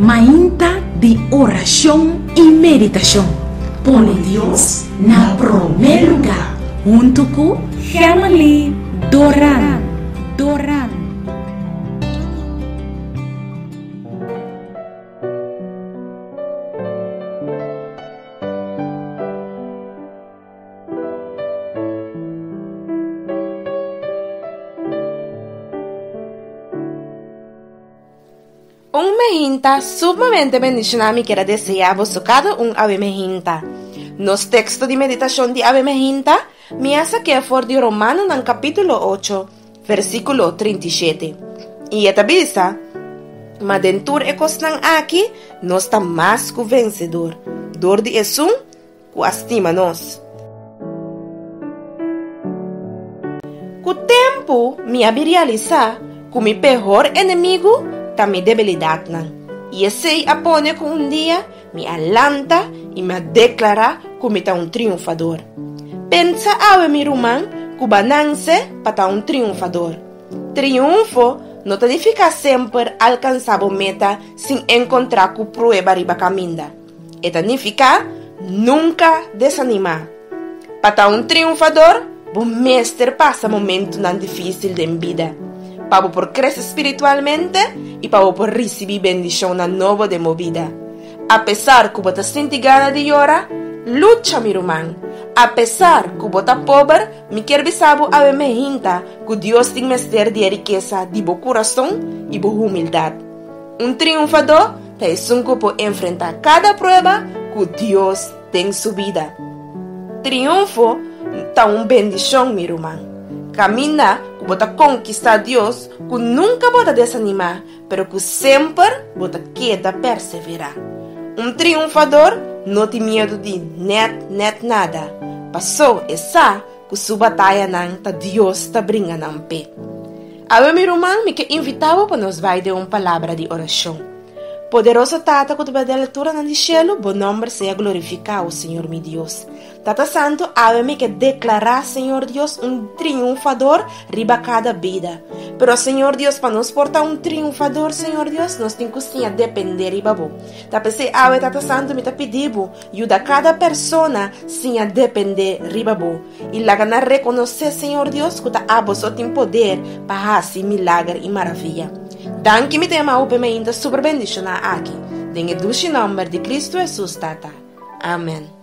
Mainta di orashon i meditashon. Pone Dios na promé lugá huntu ku Gemily Doran. Doran. Un mehinta sumamente bendishoná mi kier a deseá boso kada un awe mehinta. Nos teksto di meditashon di awe mehinta mi a sak'é for di Romanonan kapítulo ocho, versíkulo 37. I e ta bisa, Ma den tur e kosnan aki nos ta mas ku vensedor dor di esun ku a stima nos. Ku tempu mi a bin realisá ku mi pehor enemigu ta mi debilidatnan, i esei a pone ku un dia mi a lanta i mi a deklará ku mi ta un triunfador. Pensa awe mi ruman ku bo a nanse pa ta un triunfador. Triunfo no ta nifiká semper alkansá bo meta sin enkontrá ku prueba riba kaminda. E ta nifiká nunka desanimá. Pa ta un triunfador, bo mester pasa momentunan difísil den bida, pa bo por krese spiritualmente i pa bo por risibí bendishonnan nobo den bo bida. Apesar ku bo ta sinti gana di yora, lucha, mi ruman. Apesar ku bo ta pober, mi kier bisa bo awe mehinta ku Dios tin mester di e rikesa di bo kurason i bo humildat. Un triunfadó Ta esun ku por enfrentá kada prueba ku Dios den su bida. Triunfo ta un bendishon, mi ruman. Kaminda ku bo ta konkistá Dios ku nunka bo ta desanimá, pero ku semper bo ta keda perseverá. Un triunfador no tin miedu di nèt nèt nada, pasó e sa ku su batayanan ta Dios ta bringa nan p'e. Awe mi ruman, mi ke invitá bo pa nos bai den un palabra di orashon. Poderoso Tata ku ta bai den alturanan di shelu, bo nòmber sea glorifiká, o Señor mi Dios. Tata Santu, awe mi ke deklará, Señor Dios, un triunfador riba kada bida. Pero, Señor Dios, pa nos por ta un triunfador, Señor Dios, nos tin ku siña dependé riba bo. Ta p'esei awe, Tata Santu, mi ta pidi bo, yuda kada persona siña dependé riba bo. I laga nan rekonosé, Señor Dios, ku ta abo so tin poder pa hasi milager i maravia. Danki mi ta yama abo p'e mainta super bendishoná aki, den e dushi nòmber di Kristu Hesus, Tata. Amen.